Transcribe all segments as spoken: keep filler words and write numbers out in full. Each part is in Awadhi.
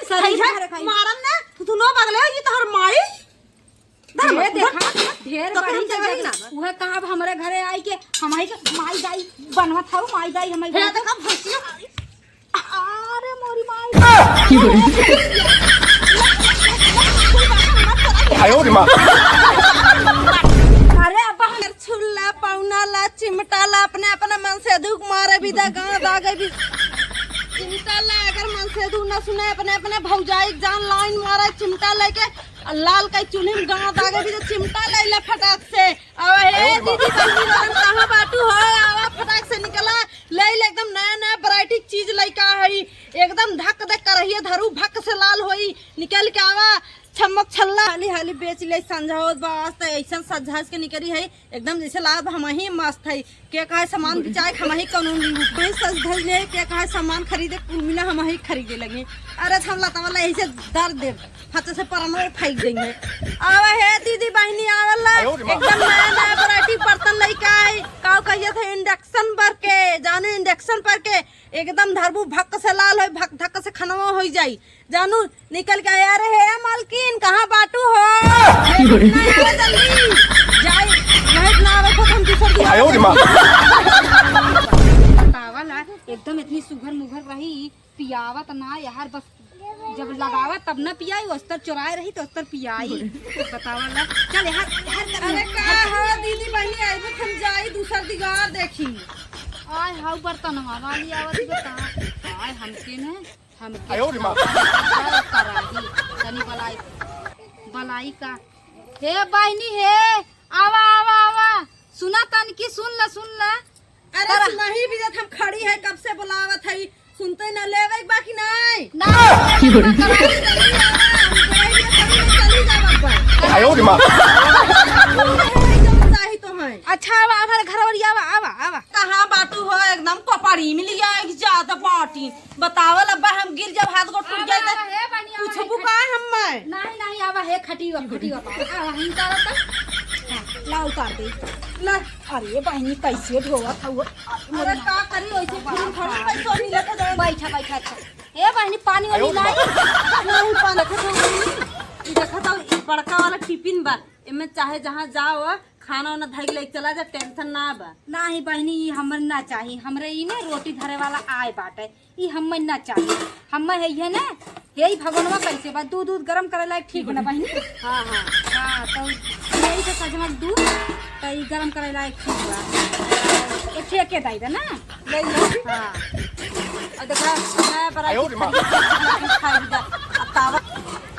सही है, मारम ना, तू, तू नो बगले हो, ये तोहर माई। धर ये मत, देखा, धर। ढेर तो बड़ी हम जगह जवाई ना। उहे कहा अब हमरे घरे आई के, हमही के माई दाई बनवत हऊ, माई दाई हमही हे, बनवत देखा, भैंसिया। अरे मोरी माई। आयो रे माँ। अरे अब्बा हम छुल्ला, पौना ला, चिमटा ला, अपने, अपने मन से दुख मारे भी दा, गाँव दागे भी। चिमटा ला, अगर मन से दुख न सुने, अपने, अपने भौजाई के जान लाइन मारे, चिमटा लेके, आ लाल कई चुल्ही में गाँव दागे भी तो चिमटा ले ले फटाक से। अब हे दीदी, बहिनी लोगन, कहाँ बाटू हो? आवा, फटाक से निकला। ले ले, एकदम नया नया वैरायटी चीज लइका है, एकदम धक धक करहिए धरू, भक से लाल होई। निकल के आवा, छम्मक छल्ला। हाली हाली बेच ले, संझा होत बा। आज त ऐसन सज धज के निकली है, एकदम जैसे लागत बा हमही मस्त है। के कहे सामान बिचाए के हमही कौनो ली उठे, सज धज ले, के कहे सामान खरीदे, कुल मिला हमही खरीदे लगे। अरे, हम लता वाला यही से दर दे, फट से परमो फेंक देंगे। आवा हे दीदी, बहिनी, आवा ला। एकदम नया नया वैरायटी बर्तन लइका आई। काऊ कहिए थे, इंडक्शन पर के, जानू, इंडक्शन पर के एकदम धरबू, भक से लाल होई, भक धक से खनवा होई जाई। जानू, निकल के आया, "अरे हे मालकिन, कहाँ बाटू हो? जल्दी जाई, नहीं ना आवे तो हम दूसर दुआर आयो रे माँ। बतावा ला, एकदम इतनी सुघर मुघर रही, पियावत ना यार, बस जब लगावा तब ना पियाई, अस्तर चोराए रही तो अस्तर पियाई।" बतावा ला, चल यार, यार, अरे का हो दीदी, बहिनी, आइबो, हम जाई दूसर दिगार देखी। आय हाउ बर्तन वाली आवत बता, आय हमके ने, हमके आयो रे माँ। कराही, तनी बलाई, बलाई का। हे बहिनी हे, आवा, आवा, आवा, सुना तनकी, सुन ला, सुन ला। अरे सुनही भी जत हम खड़ी है, कब से बुलावत है, सुनते न लेवे के बाकी नहीं। ना, हम कराही, जल्दी आवा, हम कराही में खड़ी है, चली जावा पर। आयो रे माँ। चाही तो है। अच्छा, आवा, हमारे घर वाली आवा, आवा, आवा। कहाँ बाटू हो, एकदम कपड़ी में लिया एक जात बाटी। बतावल अब्बा, हम गिर जब हाथ गोड़ टूट जाए तो आवा, हे बनिया, पूछबू का हम मैं? नहीं, नहीं, आवा, हे खटी बा, खटी बा, आवा, हिंका रहता। हाँ, ला उतार दे। ला, अरे बहिनी, कैसे ढोवत हऊ? अरे का करी, वैसे फिर थोड़ी पैसा मिलत है। बैठा, बैठा, अच्छा। हे बहिनी, पानी वानी लाई? नहीं, पानी देखत हऊ, ई देखत हऊ, ई बड़का वाला टिफिन बा, एमे चाहे जहाँ जाओ, खाना वाना धइ के लेके चला जा, टेंशन ना बा। नाही बहिनी, ई हमर ना चाही, हमरे ई ने रोटी धरे वाला आए बाटे, ई हम्मे ना चाही। हम्मे है ये ने, यही भगवानवा कैसे बा, दूध, दूध गरम करे लायक ठीक बा ना बहिनी? हाँ, हाँ। हाँ, तो यही से सजमक दूध, तो ई गरम करे लायक ठीक बा। एक ठे के दाई दे ना? ले लो। हाँ। और देखा, नया variety आयो रे माँ। खाई जा। अब तावा,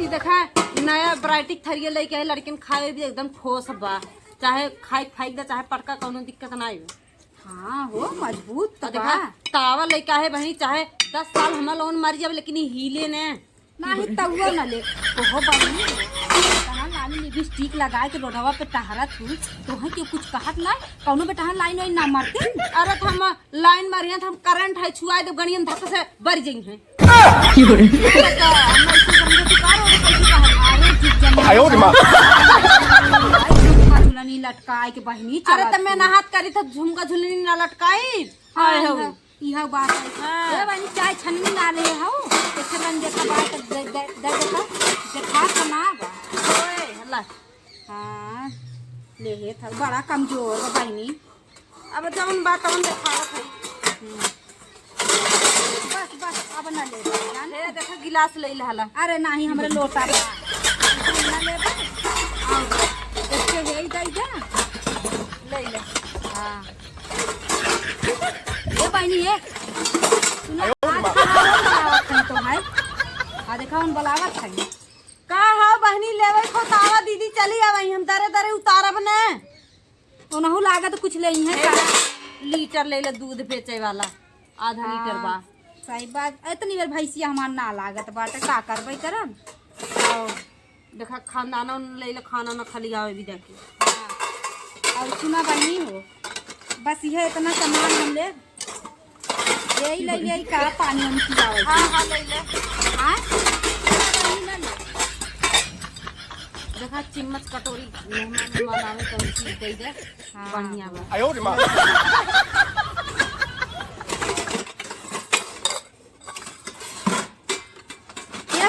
ई देखा, नया variety थरिया लेके आए, लड़किन खाए भी एकदम ठोस बा। चाहे खाई फाइक दे, चाहे पटका, कौनो दिक्कत ना आवे। हाँ हो, मजबूत तो तो देखा, बा। तावा लइका है बहिनी, चाहे दस साल हमार लोगन मर जावे, लेकिन ई हिले ने। नाही तउओ न ले। ओहो बहिनी, कहाँ लाली लिपस्टिक लगाए के रोडवा पे टहरत हूँ, तोहे क्यों कुछ कहत ना? कौनो बेटा लाइन वाइन ना मारती? अरे तो हम लाइन मारिया, तो हम करंट है, छुआ दे, गणियन धक्का से बर जइहैं। की हो रे? अरे तो हम ऐसे समझे तू का रोड पे कैसे कहत? अरे जिज्जन। आयो रे माँ। झुमका झुलनी लटकाए के बहिनी अरे चलत तो मैं हूँ। नहात करी तो झुमका झुलनी ना लटकाई। हाँ, आए हो। इहा, इहा बात है। हाँ। ए बहिनी चाय छननी ना रहे हो। कैसे बन देखा बात दे, दे, दे देखा। देखा तो ना बा। ओए, हल्ला। हाँ। ले हे था, बड़ा कमजोर बा बहिनी। अब जौन बा तौन देखावत है। हम्म। बस, बस, अब ना लेबा, जान? हे, देखा, गिलास ले ले हला। अरे, नाही, हमरे लोटा बा। ना लेबा? आओ, देखते हे, ई दई जा। ले ले। हाँ। ए, बहिनी, ए। सुना, आज खाना हम बनावत हई तो है। आ, देखा, हम बुलावत हई। का हो, बहिनी, लेवे को तावा, दीदी, चली आवई, हम दरे दरे उतारब ने। ओनहु लागत कुछ लेइहैं का? लीटर ले ले दूध बेचे वाला, आधा लीटर बा। हाँ, सही बात। इतनी बेर भैंसिया हमार ना लागत बाटे, का करबै करम? आओ। देखा, खानदाना ले ले, खाना ना खाली आवे भी देखे। हाँ। और सुना बहिनी हो, बस यह इतना सामान हम ले यही ले, यही का पानी हम पियावे। हाँ, हाँ, ले ले। हाँ? देखा, चिम्मच कटोरी मेहमान, मेहमान आवे तो चीज दे दे। हाँ। बढ़िया बा। आयो रे माँ। ए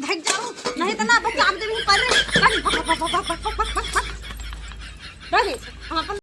भाग जाओ, नहीं तो ना बच्चा आप देवी पर रे। भाग, भाग, भाग। भाग, हम अपन